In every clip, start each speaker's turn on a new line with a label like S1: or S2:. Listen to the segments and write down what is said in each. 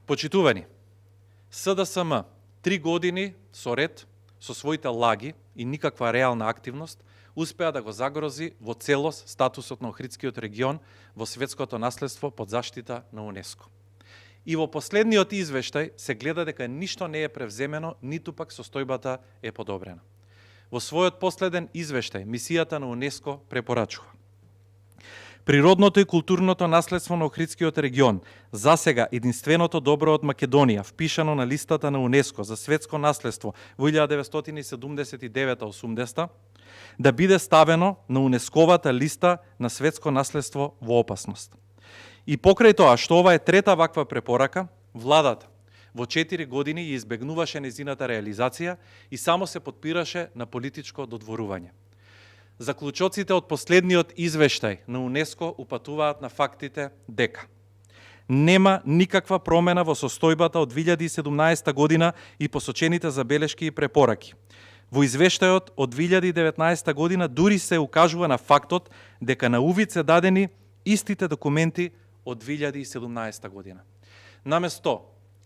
S1: Почитувани, СДСМ 3 години со ред, со своите лаги и никаква реална активност, успеа да го загрози во целост статусот на Охридскиот регион во светското наследство под заштита на УНЕСКО. И во последниот извештај се гледа дека ништо не е превземено, ниту пак состојбата е подобрена. Во својот последен извештај, мисијата на УНЕСКО препорачува: природното и културното наследство на Охридскиот регион, засега единственото добро од Македонија, впишано на листата на УНЕСКО за светско наследство во 1979-80, да биде ставено на УНЕСКОвата листа на светско наследство во опасност. И покрај тоа што ова е трета ваква препорака, владата во 4 години ја избегнуваше незината реализација и само се подпираше на политичко додворување. Заклучоците од последниот извештај на УНЕСКО упатуваат на фактите дека нема никаква промена во состојбата од 2017 година и посочените забелешки и препораки. Во извештајот од 2019 година дури се укажува на фактот дека на увид се дадени истите документи од 2017 година. Наместо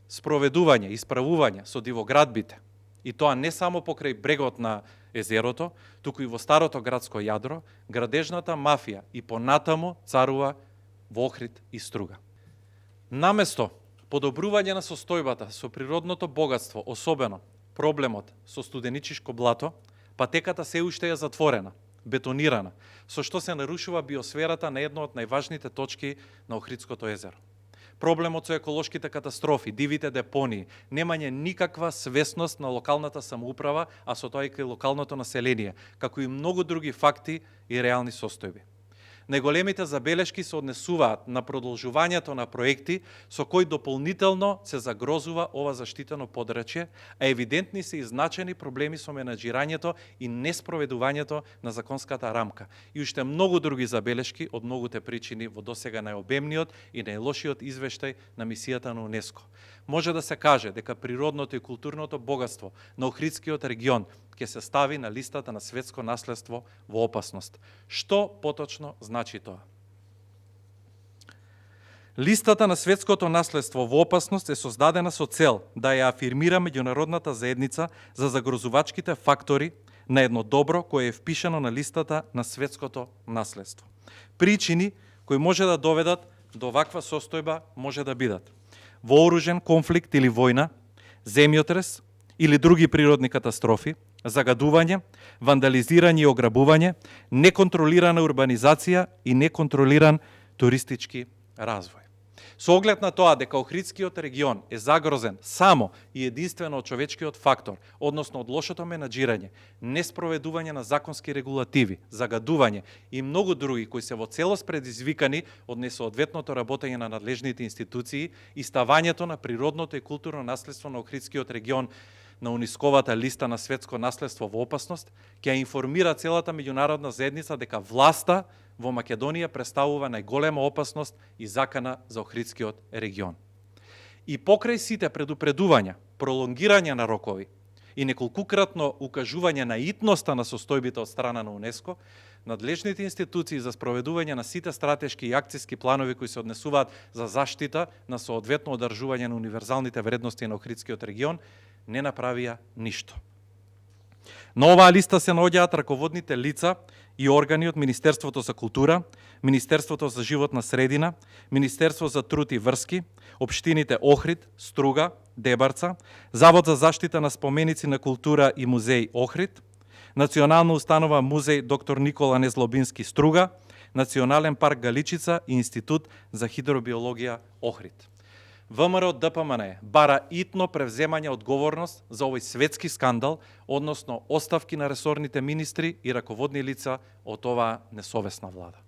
S1: спроведување и исправување со дивоградбите, и тоа не само покрај брегот на езерото, туку и во старото градско јадро, градежната мафија и понатаму царува во Охрид и Струга. Наместо подобрување на состојбата со природното богатство, особено проблемот со студеничишко блато, патеката се уште е затворена, бетонирана, со што се нарушува биосферата на едно од најважните точки на Охридското езеро. Проблемот со еколошките катастрофи, дивите депонии, немање никаква свесност на локалната самоуправа, а со тоа и кај локалното население, како и многу други факти и реални состојби. Најголемите забелешки се однесуваат на продолжувањето на проекти со кои дополнително се загрозува ова заштитено подрачје, а евидентни се и значени проблеми со менаџирањето и неспроведувањето на законската рамка. И уште многу други забелешки од многуте причини во досега најобемниот и најлошиот извештај на мисијата на УНЕСКО. Може да се каже дека природното и културното богатство на Охридскиот регион ќе се стави на листата на светско наследство во опасност. Што поточно значи тоа? Листата на светското наследство во опасност е создадена со цел да ја афирмира меѓународната заедница за загрозувачките фактори на едно добро кое е впишано на листата на светското наследство. Причини кои може да доведат до ваква состојба може да бидат вооружен конфликт или војна, земјотрес или други природни катастрофи, загадување, вандализирање и ограбување, неконтролирана урбанизација и неконтролиран туристички развој. Со оглед на тоа дека Охридскиот регион е загрозен само и единствено од човечкиот фактор, односно од лошото менаџирање, неспроведување на законски регулативи, загадување и многу други кои се во целост предизвикани од несоодветното работење на надлежните институции и ставањето на природното и културно наследство на Охридскиот регион на УНЕСКОвата листа на светско наследство во опасност, ќе информира целата меѓународна заедница дека власта во Македонија представува најголема опасност и закана за Охридскиот регион. И покрај сите предупредувања, пролонгирање на рокови и неколкукратно укажување на итноста на состојбите од страна на УНЕСКО, надлежните институции за спроведување на сите стратешки и акцијски планови кои се однесуваат за заштита на соодветно одржување на универзалните вредности на Охридскиот регион не направија ништо. На оваа листа се наоѓаат раководните лица и органи од Министерството за култура, Министерството за животна средина, Министерство за труд и врски, општините Охрид, Струга, Дебарца, Завод за заштита на споменици на култура и музеј Охрид, Национална установа музеј доктор Никола Незлобински Струга, Национален парк Галичица и Институт за хидробиологија Охрид. ВМРО ДПМН бара итно превземање одговорност за овој светски скандал, односно оставки на ресорните министри и раководни лица од оваа несовесна влада.